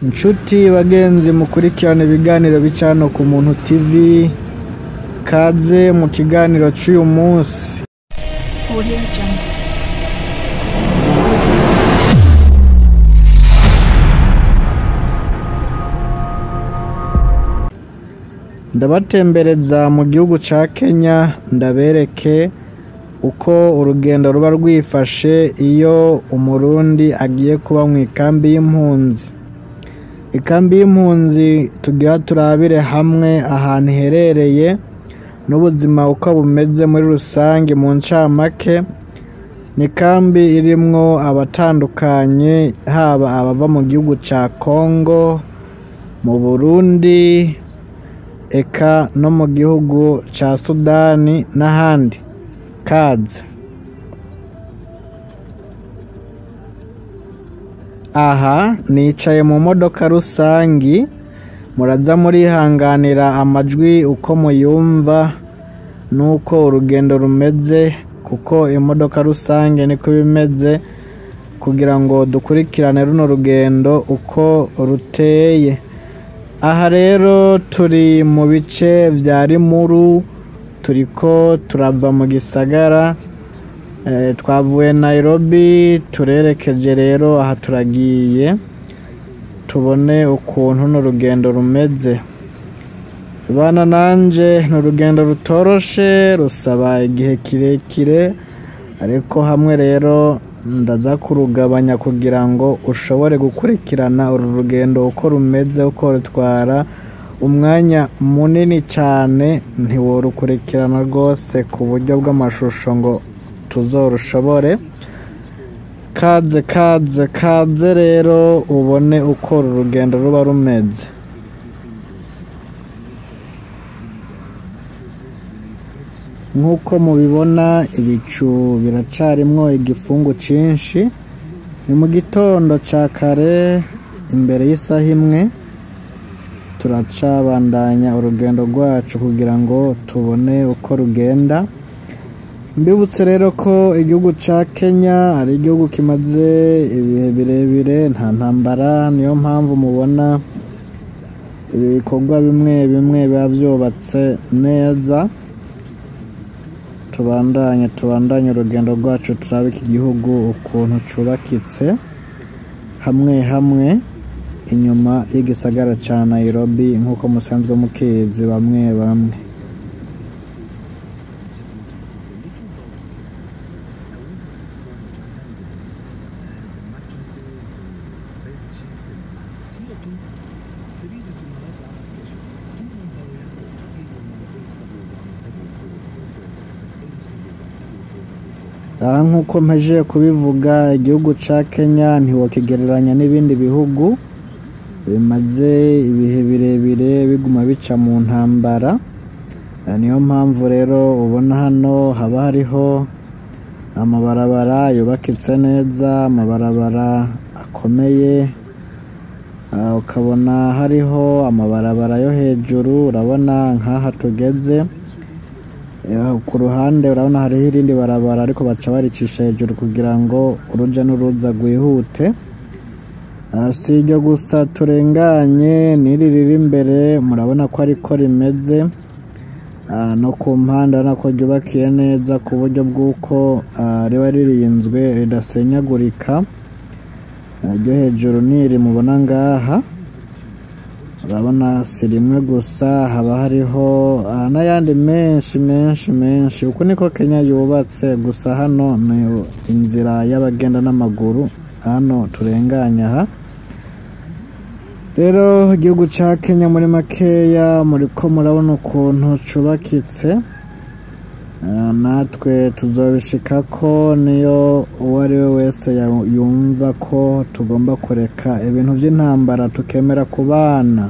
Nshuti bagenzi mukurikirana ibiganiro bica hano ku Muntu TV, kaze mu kiganiro c'uyu munsi. Audio Jungle. Ndabatembereza mu gihugu ca Kenya, ndabereke uko urugendo ruba rwifashe iyo umurundi agiye kuba mu ikambi y'impunzi. Ikambi y'impunzi tugira turabire hamwe ahantu iherereye n'ubuzima uko bumeze muri rusange mu ncamake. Ni ikambi irimwo abatandukanye, haba abava mu gihugu ca Congo, mu Burundi, eka no mu gihugu ca Sudani n'ahandi. Kaze. Aha nicaye mu modoka rusangi, muraza murihanganira amajwi uko muyumva nuko urugendo rumeze, kuko imodoka rusange niko bimeze, kugira ngo dukurikirane runo rugendo uko ruteye. Aha rero turi mu bice vya Limuru, turiko turava mu gisagara, twavuye Nairobi turerekeje rero aha turagiye tubone ukuntu runo rugendo rumeze. Bana nanje ni urugendo rutoroshe, rusaba igihe kirekire, ariko hamwe rero ndaza kurugabanya kugira ngo ushobore gukurikirana uru rugendo uko rumeze, uko rutwara umwanya munini cane, ntiworukurikirana rwose ku buryo bw'amashusho ngo tuzorushobore. Kaze kaze kaze rero ubone uko uru rugendo ruba rumeze. Nk'uko mubibona ibicu biracarimwo igifungu cinshi. Ni mu gitondo ca kare imbere y'isaha imwe, turacabandanya urugendo rwacu kugira ngo tubone uko rugenda. Mbibutse rero ko igihugu ca Kenya ari igihugu kimaze ibihe birebire nta ntambara, niyo mpamvu mubona ibikorwa bimwe bimwe biba vyubatse neza. Tubandanye tubandanye urugendo rwacu turabe iki gihugu ukuntu cubakitse hamwe hamwe inyuma y'igisagara ca Nairobi, nk'uko musanzwe mukizi bamwe bamwe. Aha nk'uko mpejeje kubivuga, igihugu ca Kenya ntiwokigereranya n'ibindi bihugu bimaze ibihe birebire biguma bica mu ntambara. Niyo mpamvu rero ubona hano haba hariho amabarabara yubakitse neza, amabarabara akomeye, ukabona hariho amabarabara yo hejuru. Urabona nk'aha tugeze ku ruhande urabona hariho irindi barabara, ariko baca baricisha hejuru kugira ngo uruja n'uruza rwihute. Si iryo gusa turenganye, n'iri riri imbere murabona ko ariko rimeze. No ku mpande urabona ko ryubakiye neza ku buryo bw'uko riba ririnzwe ridasenyagurika. Iryo hejuru n'iri mubona ngaha, urabona si rimwe gusa, haba hariho n'ayandi menshi menshi menshi. Uku niko Kenya yubatse, gusa hano ni inzira y'abagenda n'amaguru, hano turenganya aha. Rero igihugu ca Kenya muri makeya muriko murabona ukuntu cubakitse. Natwe tuzobishikako, niyo uwo ari we wese yumva ko tugomba kureka ibintu vy'intambara tukemera kubana.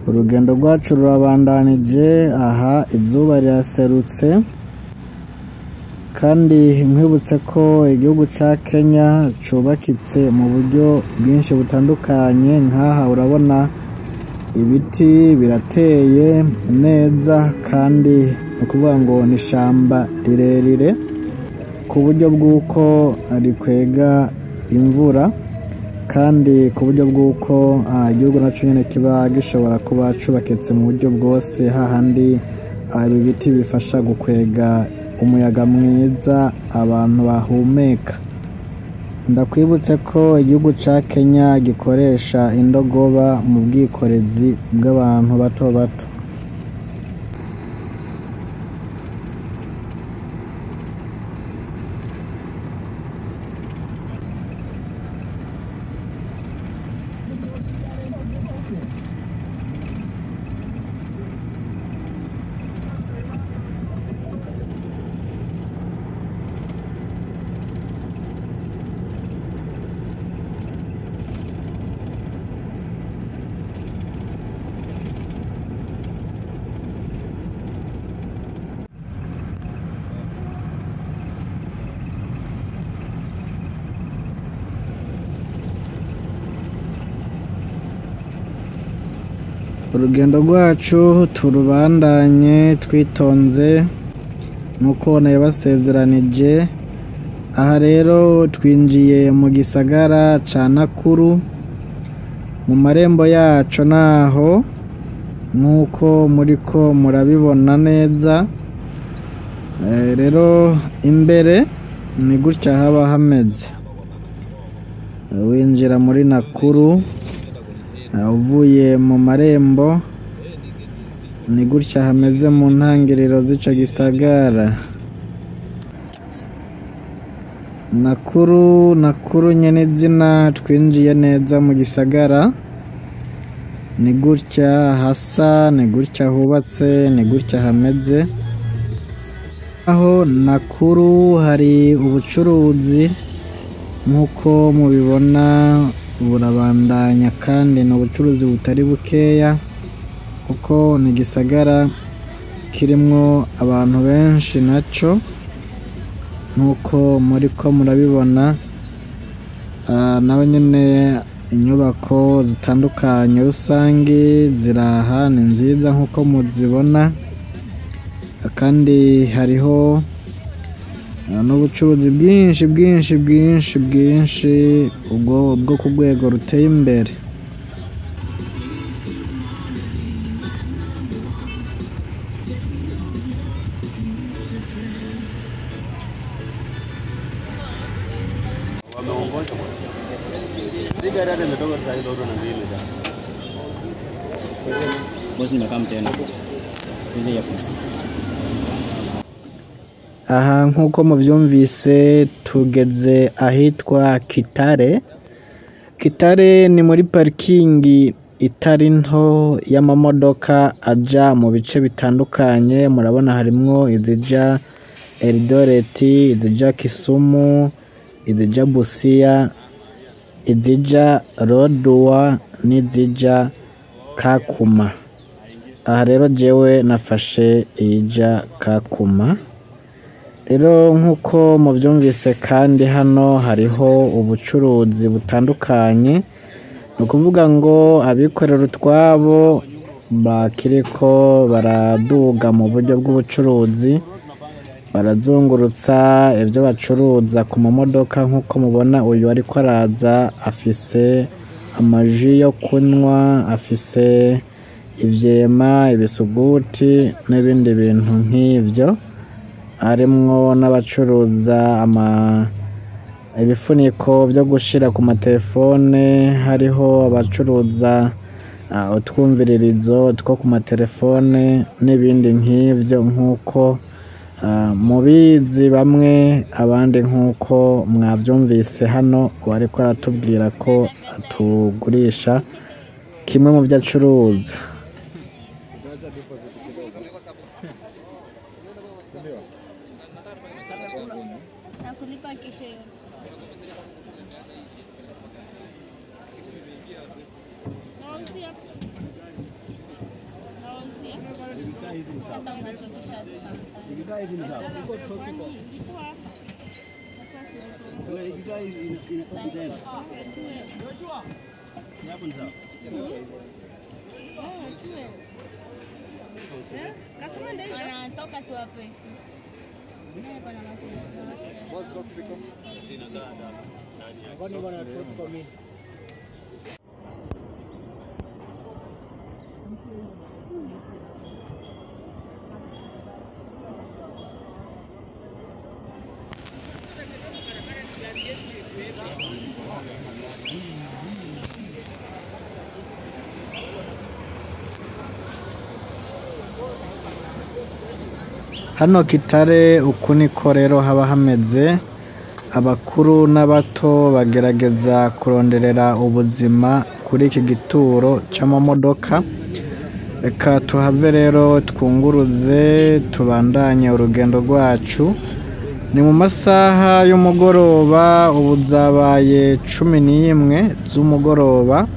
Urugendo rwacu rurabandanije, aha izuba riraserutse, kandi nkwibutse ko igihugu ca Kenya cubakitse mu buryo bwinshi butandukanye. Nkaha urabona ibiti birateye neza, kandi ni ukuvuga ngo ni ishamba rirerire ku buryo bw'uko rikwega imvura, kandi ku buryo bw'uko igihugu naco nyene kiba gishobora kuba cubakitse mu buryo bwose, hahandi ibi biti bifasha gukwega umuyaga mwiza abantu bahumeka. Ndakwibutse ko igihugu ca Kenya gikoresha indogoba mu bwikorezi bw'abantu bato bato. Urugendo rwacu turubandanye twitonze nk'uko nabibasezeranije. Aha rero twinjiye mu gisagara ca Nakuru, mu marembo yaco naho nk'uko muriko murabibona neza. Rero imbere ni gutya haba hameze. Winjira muri Nakuru uvuye mu marembo, ni gutya hameze mu ntangiriro z'ico gisagara. Nakuru, Nakuru nyene izina, twinjiye neza mu gisagara, ni gutya hasa, ni gutya hubatse, ni gutya hameze. Aho Nakuru hari ubucuruzi nk'uko mubibona burabandanya, kandi ni ubucuruzi butari bukeya kuko ni igisagara kirimwo abantu benshi naco nk'uko muriko murabibona. Naho nyene inyubako zitandukanye rusangi ziraha, ni nziza nk'uko muzibona, kandi hariho n'ubucuruzi bwinshi bwinshi bwinshi bwinshi ubwo bwo ku rwego ruteye imbere. Aha nk'uko muvyumvise tugeze ahitwa Kitale. Kitale ni muri parikingi itari nto y'amamodoka aja mu bice bitandukanye. Murabona harimwo izija Eldoret, izija Kisumu, izija Busia, izija Lodwar n'izija Kakuma. Aha rero jewe nafashe iyija Kakuma. Rero nk'uko muvyumvise kandi hano hariho ubucuruzi butandukanye, ni ukuvuga ngo abikorera utwabo bakiriko baraduga mu buryo bw'ubucuruzi, barazungurutsa ivyo bacuruza ku mamodoka. Nk'uko mubona uyu ariko araza afise amaji yo kunywa, afise ivyema, ibisuguti n'ibindi bintu nk'ivyo. Harimwo n'abacuruza ibifuniko vyo gushira ku matelefone, hariho abacuruza utwumviririzo two ku matelefone n'ibindi nk'ivyo, nk'uko mubizi bamwe abandi nk'uko mwavyumvise hano uwariko aratubwira ko atugurisha kimwe mu vyo acuruza. Nakulipa kesho yote. Hata unachokesha tu sometimes. Ikikaa hivi ni sawa. Kwani ilikuwa hapa? Sasa si Kwa ikikaa hivi itaenda. Ni hapo ni sawa. Anatoka tu hapo hivi. Niko na matunda. Hano Kitare uku niko rero haba hameze, abakuru n'abato bagerageza kuronderera ubuzima kuri iki gituro c'amamodoka. Reka tuhave rero twunguruze tubandanye urugendo rwacu. Ni mu masaha y'umugoroba, ubu zabaye 11 z'umugoroba.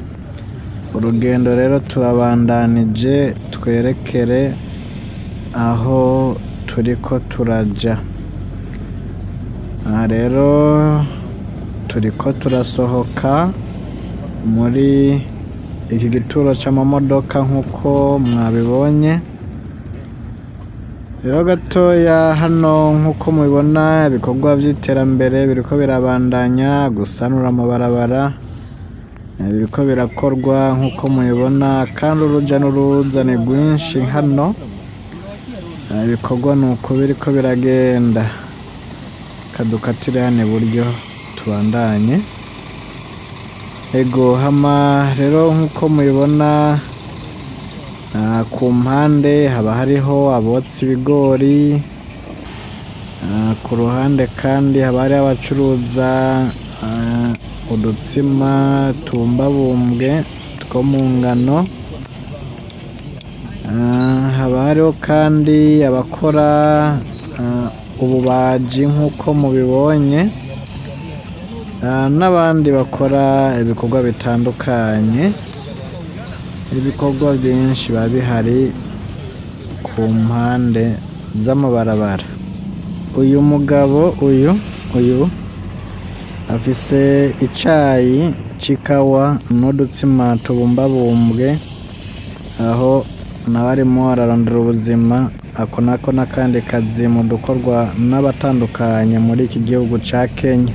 Urugendo rero turabandanije twerekere aho turiko turaja. Aha rero turiko turasohoka muri iki gituro c'amamodoka nk'uko mwabibonye. Rero gatoya hano nk'uko mubibona ibikorwa vy'iterambere biriko birabandanya, gusanura amabarabara biriko birakorwa nk'uko mubibona, kandi uruja n'uruza ni rwinshi hano. Ibikorwa nuko biriko biragenda. Kadukatire hano iburyo tubandanye. Ego hama rero nk'uko mubibona, ku mpande haba hariho abotsa ibigori, ku ruhande kandi haba hariho abacuruza udutsima tubumbabumbwe two mu ngano. Haba hariho kandi abakora ububaji nk'uko mubibonye, n'abandi bakora ibikorwa bitandukanye. Ibikorwa byinshi biba bihari ku mpande z'amabarabara. Uyu mugabo uyu afise icayi c'ikawa n'udutsima tubumbabumbwe, aho nawe arimo ararondera ubuzima. Ako nako n'akandi kazi mu dukorwa n'abatandukanye muri iki gihugu ca Kenya.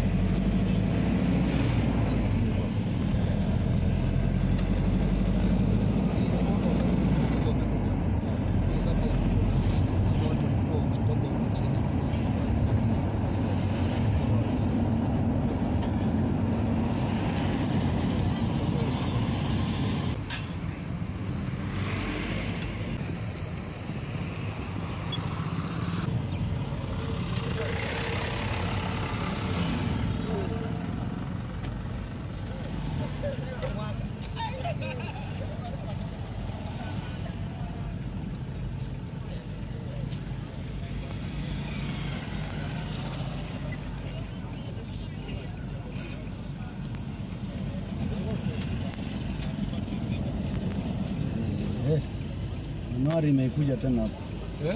Januari imekuja tena hapa. Eh?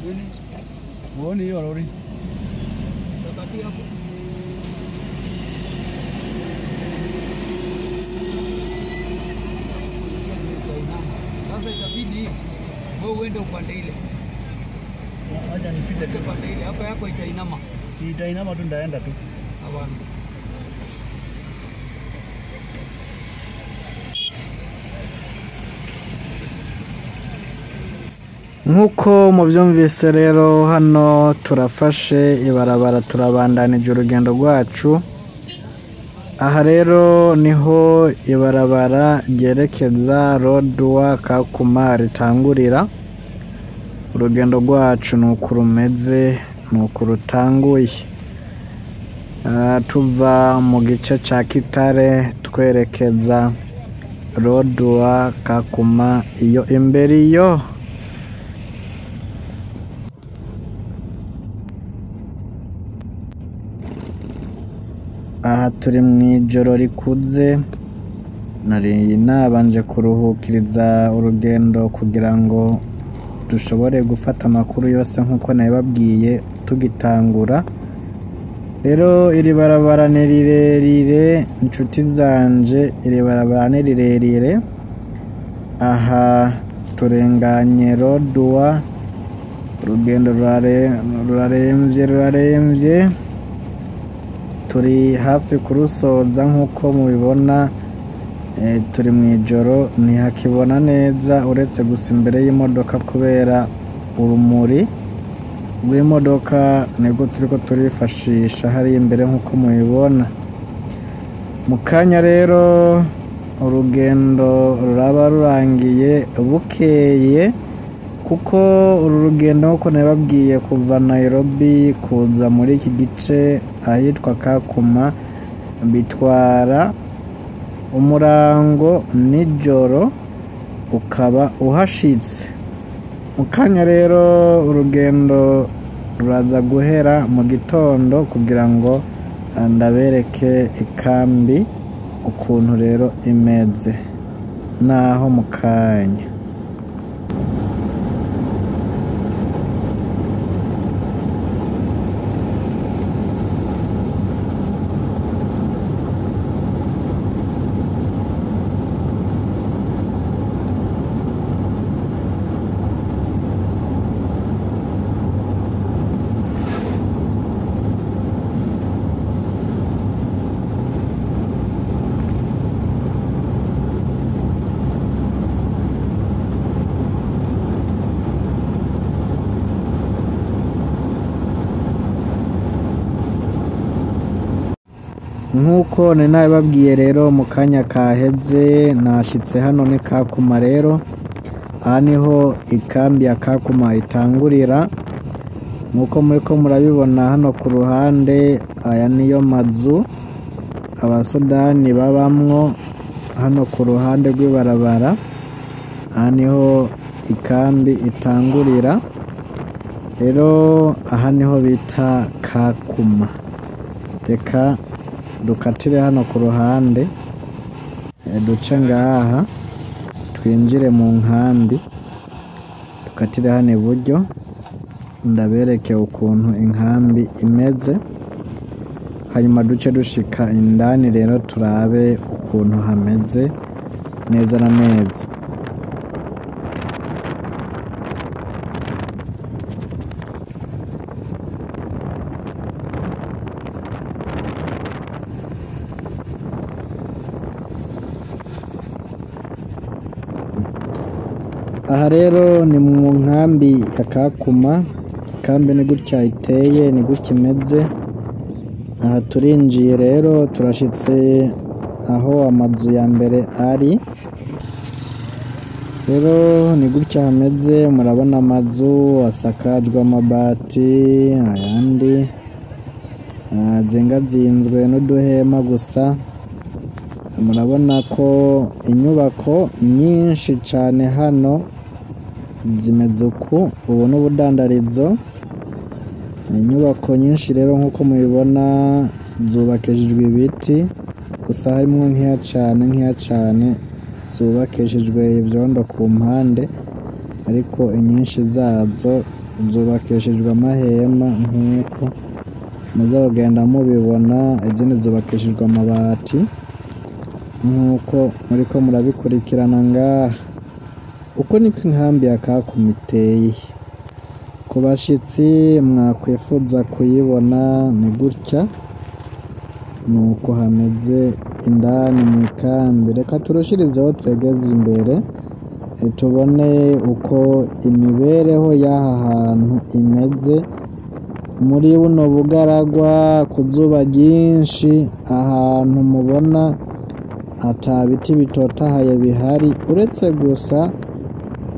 Nini? Huoni hiyo lori? Tabaki hapo. Sasa itabidi wewe uende upande ile. Wacha nipite tu. Upande ile. Hapa yako itainama. Si itainama tu, ndaenda tu. Hapana. Nk'uko muvyumvise rero hano turafashe ibarabara turabandanije urugendo rwacu. Aha rero niho ibarabara ryerekeza Lodwar Kakuma ritangurira. Urugendo rwacu nuko rumeze, nuko rutanguye. Tuva mu gice ca Kitale twerekeza Lodwar Kakuma iyo imbere iyo. Aha turi mw'ijoro rikuze, Nari nabanje kuruhukiriza urugendo kugira ngo dushobore gufata amakuru yose nk'uko nabibabwiye tugitangura. Rero iri barabara ni rirerire inshuti zanje, iri barabara ni rirerire. Aha turenganye Roduwa, urugendo ruraremvye ruraremvye, turi hafi kurusoza nk'uko mubibona. Turi mw'ijoro, ntihakibona neza uretse gusa imbere y'imodoka kubera urumuri rw'imodoka nibwo turiko turifashisha hariya imbere nk'uko mubibona. Mu kanya rero urugendo ruraba rurangiye bukeye, kuko uru rugendo nk'uko nabibabwiye kuva Nairobi kuza muri iki gice ahitwa Kakuma bitwara umurango nijoro ukaba uhashitse. Mu kanya rero urugendo ruraza guhera mu gitondo kugira ngo ndabereke ikambi ukuntu rero imeze naho mu kanya. Nk'uko nari nabibabwiye rero mu kanya kaheze, nashitse hano ni Kakuma. Rero aha niho ikambi ya Kakuma itangurira. Nk'uko muriko murabibona hano ku ruhande, aya niyo mazu abasudani babamwo hano ku ruhande rw'ibarabara. Aha niho ikambi itangurira. Rero aha niho bita Kakuma. Reka dukatire hano ku ruhande, duce ngaha twinjire mu nkambi, dukatire hano iburyo ndabereke ukuntu inkambi imeze, hanyuma duce dushika indani rero turabe ukuntu hameze neza na neza. Aha rero ni mu nkambi ya Kakuma. Ikambi ni gutya iteye, ni gutya imeze. Aha turinjiye rero, turashitse aho amazu ya mbere ari. Rero ni gutya hameze, murabona amazu asakajwe amabati, ayandi azingazinzwe n'uduhema gusa. Murabona ko inyubako nyinshi cane hano zimeze uku. Ubu ni ubudandarizo. Inyubako nyinshi rero nk'uko mubibona zubakishijwe ibiti gusa, harimwo nkeya cane nkeya cane zubakishijwe ivyondo ku mpande, ariko inyinshi zazo zubakishijwe amahema nk'uko muza kugenda mubibona. Izindi zubakishijwe amabati nk'uko muriko murabikurikirana ngaha. Uko niko inkambi ya Kakuma iteye. Ku bashitsi mwakwifuza kuyibona ni gutya, nuko hameze indani mu ikambi. Reka turushirizeho twegeze imbere tubone uko imibereho y'aha hantu imeze muri buno bugaragwa, ku zuba ryinshi, ahantu mubona ata biti bitotahaye bihari uretse gusa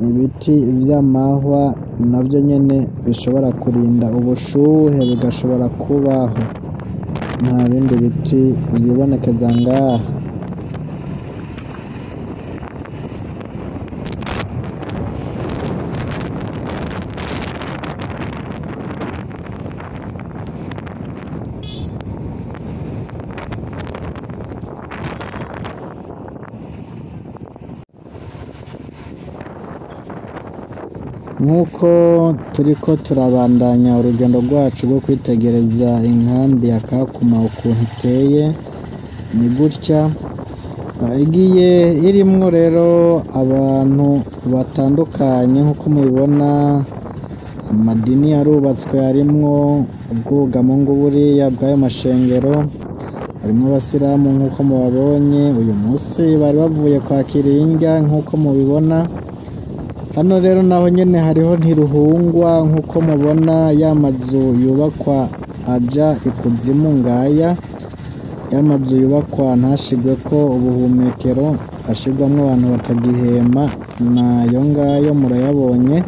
ibiti vy'amahwa, navyo nyene bishobora kurinda ubushuhe bugashobora kubaho. Nta bindi biti vyibonekeza ngaha. Nk'uko turiko turabandanya urugendo rwacu rwo kwitegereza inkambi ya Kakuma ukuntu iteye, ni gutya igiye irimwo rero abantu batandukanye nk'uko mubibona. Amadini yarubatswe, harimwo ubwugamo buriya bw'ayo mashengero, harimwo abasilamu nk'uko mubabonye. Uyu munsi bari bavuye kwakira indya nk'uko mubibona. Hano rero naho nyene hariho ntiruhungwa nk'uko mubona, ya mazu yubakwa aja ikuzimu ngaya, ya mazu yubakwa ntashigweko ubuhumekero, ashirwamwo abantu batagihema, nayo ngayo murayabonye.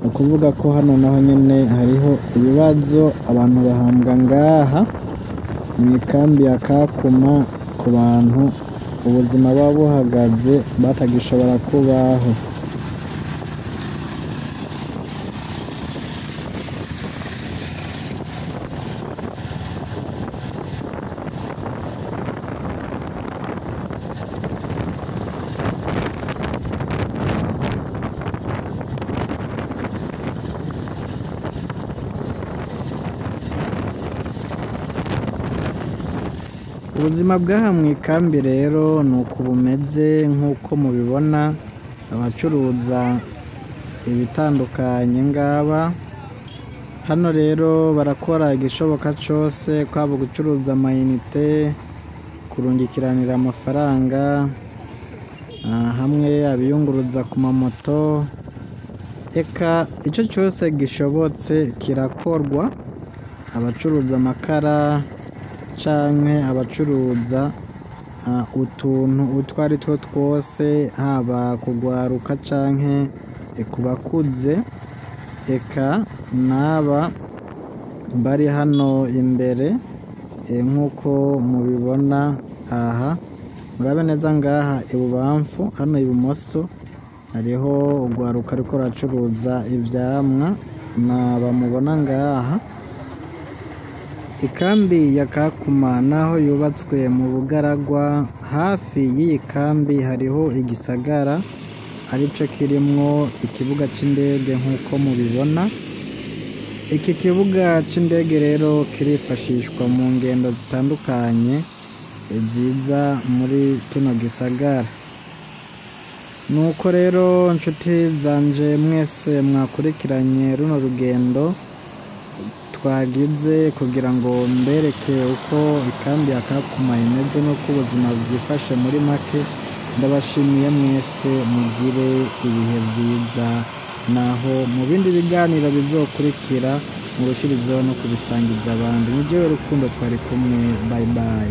Ni ukuvuga ko hano naho nyene hariho ibibazo, abantu bahambwa ngaha mw'ikambi ya Kakuma ku bantu ubuzima buba buhagaze batagishobora kubaho. Ubuzima bw'aha mw'ikambi rero ni uku bumeze nk'uko mubibona. Abacuruza ibitandukanye ngaba hano rero barakora igishoboka cose, kwaba gucuruza amayinite, kurungikiranira amafaranga, hamwe abiyunguruza ku mamoto, eka ico cose gishobotse kirakorwa. Abacuruza amakara canke abacuruza utuntu utwo ari two twose, haba kugwaruka canke ku bakuze, eka n'aba bari hano imbere nk'uko mubibona aha. Murabe neza ngaha ibubamfu, hano ibumoso hariho urwaruka ruriko ruracuruza ivyamwa, n'aba mubona ngaha. Ikambi ya Kakuma naho yubatswe mu bugaragwa, hafi y'iyi kambi hariho igisagara arico kirimwo ikibuga c'indege nk'uko mubibona. Iki kibuga c'indege rero kirifashishwa mu ngendo zitandukanye ziza muri kino gisagara. Nuko rero nshuti zanje mwese mwakurikiranye runo rugendo twagize kugira ngo mbereke uko ikambi ya Kakuma imeze n'uko ubuzima bwifashe muri make, ndabashimiye mwese, mugire ibihe vyiza. Naho mu bindi biganiro bizokurikira, murushirizeho no kubisangiza abandi. Ni jewe Rukundo twari kumwe, bye bye.